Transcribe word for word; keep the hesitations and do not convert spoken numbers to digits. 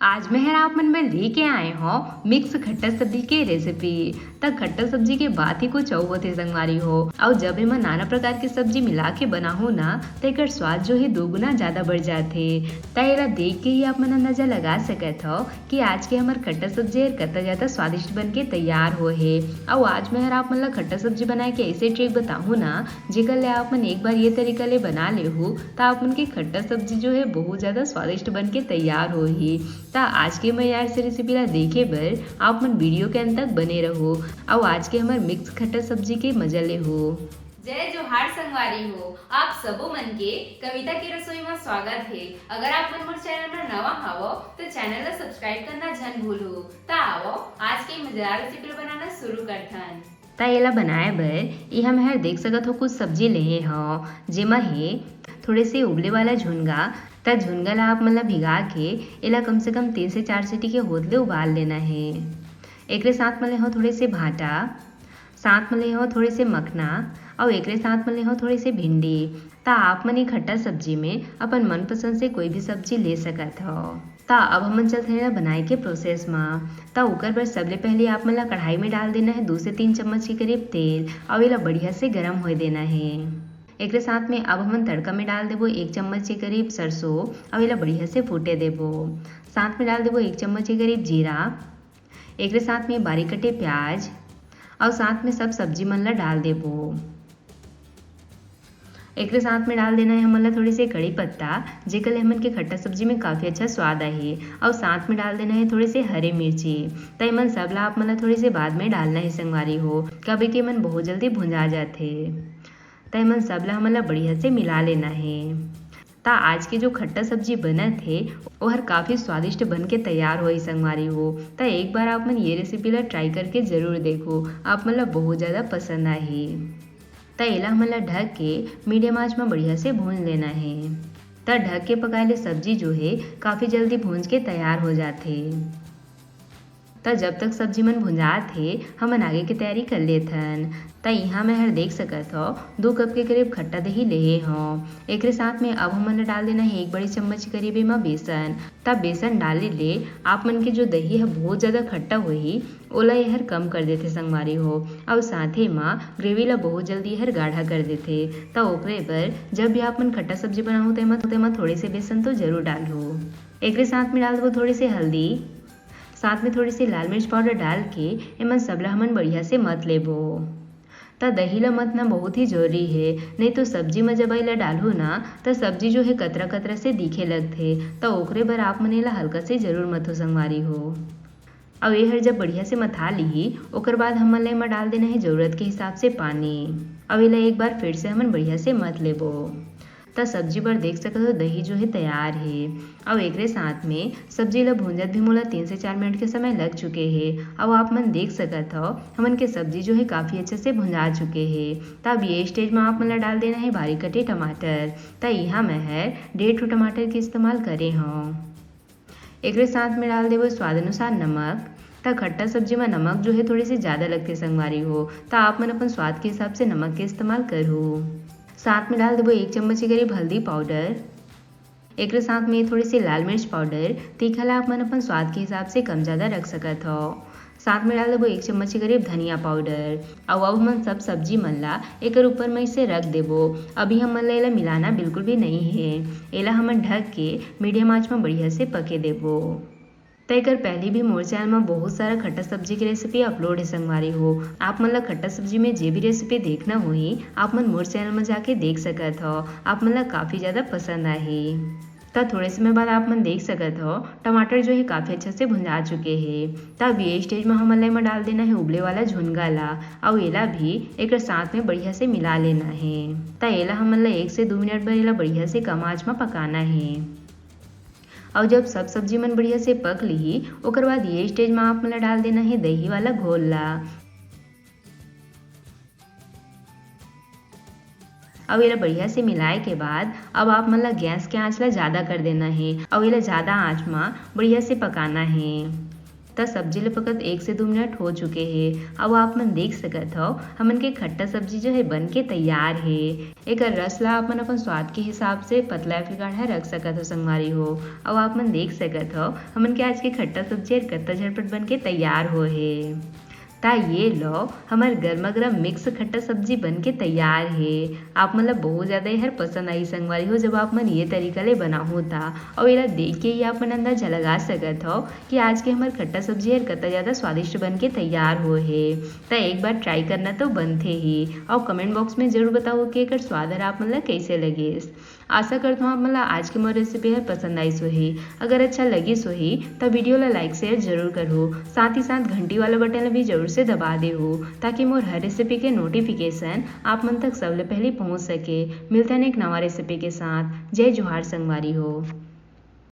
आज मैं हर आप मन बर लेके आए हौं मिक्स खट्टा सब्जी के रेसिपी। त खट्टा सब्जी के बात ही कुछ अउ होथे संगवारी हो। अउ जब एमा नाना प्रकार के सब्जी मिला के बनाहू ना, त एकर स्वाद जो हे दो गुना ज्यादा बढ़ जाथे। त एला देख के ही आप मन अंदाजा लगा सकत हव कि आज के हमर खट्टा सब्जी हर कतका ज्यादा स्वादिष्ट बन के तैयार होए हे। अउ आज मैं हर आप मन ला खट्टा सब्जी बनाए के ऐसे ट्रिक बताहूँ ना, जेकर ले आप मन एक बार ये तरीका ले बना लेहू, त आप मन के खट्टा सब्जी जो हे बहुत ज्यादा स्वादिष्ट बन के तैयार होही। त आज के मैं यार से रेसिपी ला देखे बर आप मन वीडियो के अंत तक बने रहू, अउ आज के हमर मिक्स खट्टा सब्जी के मजा लेहू। जय जोहार संगवारी हो, आप सबो मन के कविता के रसोई में स्वागत हे। अगर आप मन मोर चैनल पर नवा हवो, तो चैनल ला सब्सक्राइब करना झन भूलहू। त आवो, आज के मजेदार रेसिपी ला बनाना शुरू करथन। त एला बनाए बर इहाँ मैं हर देख सकत हो कुछ सब्जी लेहे हव, जेमा हे थोड़े से उबले वाला झुनगा। त झुनगा ला आप मन ला भिगा के एला कम से कम तीन से चार सीटी के होत ले उबाल लेना हे। एकरे साथ में ले हव थोड़े से भांटा, साथ में ले हव थोड़े से मखना, अउ एकरे साथ में ले हव थोड़े से भिंडी। त आप मन ये खट्टा सब्जी में अपन मनपसंद से कोई भी सब्जी ले सकत हव। त अब हमन चलथन एला बनाए के प्रोसेस म। त ओकर बर सबले पहले आप मन ला कढ़ाई में डाल देना हे दू से तीन चम्मच के करीब तेल, अउ एला बढ़िया से गरम होए देना हे। एकरे साथ में अब हमन तड़का में डाल देबो एक चम्मच के करीब सरसों, अउ एला बढ़िया से फूटे देबो। साथ में डाल देबो एक चम्मच के करीब जीरा, एकरे साथ में बारीक कटे प्याज, अउ साथ में सब सब्जी मन ला डाल देबो। एकरे साथ में डाल देना हे हमन ला थोड़े से कड़ी पत्ता, जेकर ले हमन के खट्टा सब्जी में काफी अच्छा स्वाद आही। अउ साथ में डाल देना हे थोड़े से हरे मिर्ची। त एमन सब ला आप मन ला थोड़े से बाद में डालना हे संगवारी हो, काबर कि एमन बहुत जल्दी भुंजा जाथे। त एमन सब ला हमन ला बढ़िया से मिला लेना हे। त आज के जो खट्टा सब्जी बनत हे, ओहर काफी स्वादिष्ट बन के तैयार होही संगवारी हो। त एक बार आप मन ये रेसिपी ला ट्राई करके जरूर देखो, आप मन ला बहुत ज्यादा पसंद आही। त एला हमन ला ढक के मीडियम आंच में बढ़िया से भून लेना हे। त ढक के पकाए ले सब्जी जो हे काफी जल्दी भूंज के तैयार हो जाथे। त जब तक सब्जी मन भुंजात हे, हमन आगे के तैयारी कर लेथन। त इहाँ मैं हर देख सकत हव, दो कप के करीब खट्टा दही लेहे हव। एकरे साथ में अब हमन ला डाल देना हे एक बड़ी चम्मच के करीब एमा बेसन। त बेसन डाले ले आप मन के जो दही ह बहुत ज्यादा खट्टा होही, ओला एहर कम कर देथे संगवारी हो, अउ साथे म ग्रेवी ला बहुत जल्दी एहर गाढ़ा कर देथे। त ओकरे बर जब भी आप मन खट्टा सब्जी बनाहू, तेमा, तेमा थोड़े से बेसन तो जरूर डालहू। एकरे साथ में डाल देबो थोड़े से हल्दी, साथ में थोड़ी सी लाल मिर्च पाउडर डाल के एमन सब ला हमन बढ़िया से मत लेबो। त दही ला मतना बहुत ही जरूरी हे, नहीं तो सब्जी म जब एला डालहू ना, त सब्जी जो हे कतरा कतरा से दिखे लगथे। त ओकरे बर आप मन एला हल्का से जरूर मथो संगवारी हो। अउ एहर जब बढ़िया से मथा लिही, ओकर बाद हमन ला एमा डाल देना हे जरूरत के हिसाब से पानी। अउ एला एक बार फिर से हमन बढ़िया से मथ लेबो। त सब्जी बर देख सकत हो, दही जो हे तैयार हे। अउ एकरे साथ में सब्जी ला भूंजत भी मोला तीन से चार मिनट के समय लग चुके हे। अउ आप मन देख सकत हव, हमन के सब्जी जो हे काफी अच्छे से भुंजा चुके हे। त अब ये स्टेज में आप मन ला डाल देना हे बारीक कटे टमाटर। त इहाँ मैं हर डेढ़ ठो टमाटर के इस्तेमाल करे हव। एकरे साथ में डाल देबो स्वाद अनुसार नमक। त खट्टा सब्जी में नमक जो हे थोड़े से ज्यादा लगथे संगवारी हो, त आप मन अपन स्वाद के हिसाब से नमक के इस्तेमाल करहू। साथ में डाल देबो एक चम्मच के करीब हल्दी पाउडर। एकरे साथ में थोड़ी सी लाल मिर्च पाउडर, तीखा ला आप मन अपन स्वाद के हिसाब से कम ज्यादा रख सकत हव। साथ में डाल देबो एक चम्मच के करीब धनिया पाउडर। अउ अब हमन सब सब्जी मन ला एकर ऊपर में इसे रख देबो। अभी हमन ला एला मिलाना बिल्कुल भी नहीं हे। एला हमन ढक के मीडियम आंच में बढ़िया से पके देबो। त एकर पहले भी मोर चैनल में बहुत सारा खट्टा सब्जी के रेसिपी अपलोड हे संगवारी हो। आप मन ला खट्टा सब्जी में जे भी रेसिपी देखना होही, आप मन मोर चैनल में जाके देख सकत हव। आप मन ला काफी ज्यादा पसंद आही। त थोड़े समय बाद आप मन देख सकत हव, टमाटर जो हे काफी अच्छा से भुंजा चुके हे। त अब ये स्टेज में हमन ला एमा डाल देना हे उबले वाला झुनगा ला, अउ एला भी एकर साथ में बढ़िया से मिला लेना हे। त एला हमन ला एक से दो मिनट बर एला बढ़िया से कम आंच में पकाना हे। अउ जब सब सब्जी मन बढ़िया से पक लिही, ओकर बाद ये स्टेज में आप मन ला डाल देना हे दही वाला घोल ला। अउ एला बढ़िया से मिलाए के बाद अब आप मन ला गैस के आंच ला ज्यादा कर देना हे, अउ एला ज्यादा आंच मा बढ़िया से पकाना हे। त सब्जी ल पकत एक से दू मिनट हो चुके हे। अब आप मन देख सकत हव, हमन के खट्टा सब्जी जो हे बन के तैयार हे। एकर रस ला आप मन अपन स्वाद के हिसाब से पतला या फिर गाढ़ा रख सकत हव संगवारी हो। अब आप मन देख सकत हव, हमन के आज के खट्टा सब्जी हर कत्ता झटपट बन के तैयार हो हे। त ये लो, हमर गरमा गरम मिक्स खट्टा सब्जी बन के तैयार हे। आप मन ला बहुत ज्यादा ये हर पसंद आही संगवारी हो, जब आप मन ये तरीका ले बनाहू त। अउ एला देख के ही आप मन अंदाजा लगा सकत हव कि आज के हमर खट्टा सब्जी हर कत्ता ज्यादा स्वादिष्ट बन के तैयार हो हे। त एक बार ट्राई करना तो बनथे ही। अउ कमेंट बॉक्स में जरूर बताओ कि एकर स्वाद हर आप मन ला कैसे लगिस। आशा करत हूँ आप मन ला आज के मोर रेसिपी हर पसंद आइस होही। अगर अच्छा लगिस होही त वीडियो ला लाइक शेयर जरूर करहू, साथ ही साथ घंटी वाला बटन ला भी जरूर से दबा देहू, ताकि मोर हर रेसिपी के नोटिफिकेशन आप मन तक सबले पहले पहुँच सके। मिलथन एक नवा रेसिपी के साथ। जय जोहार संगवारी हो।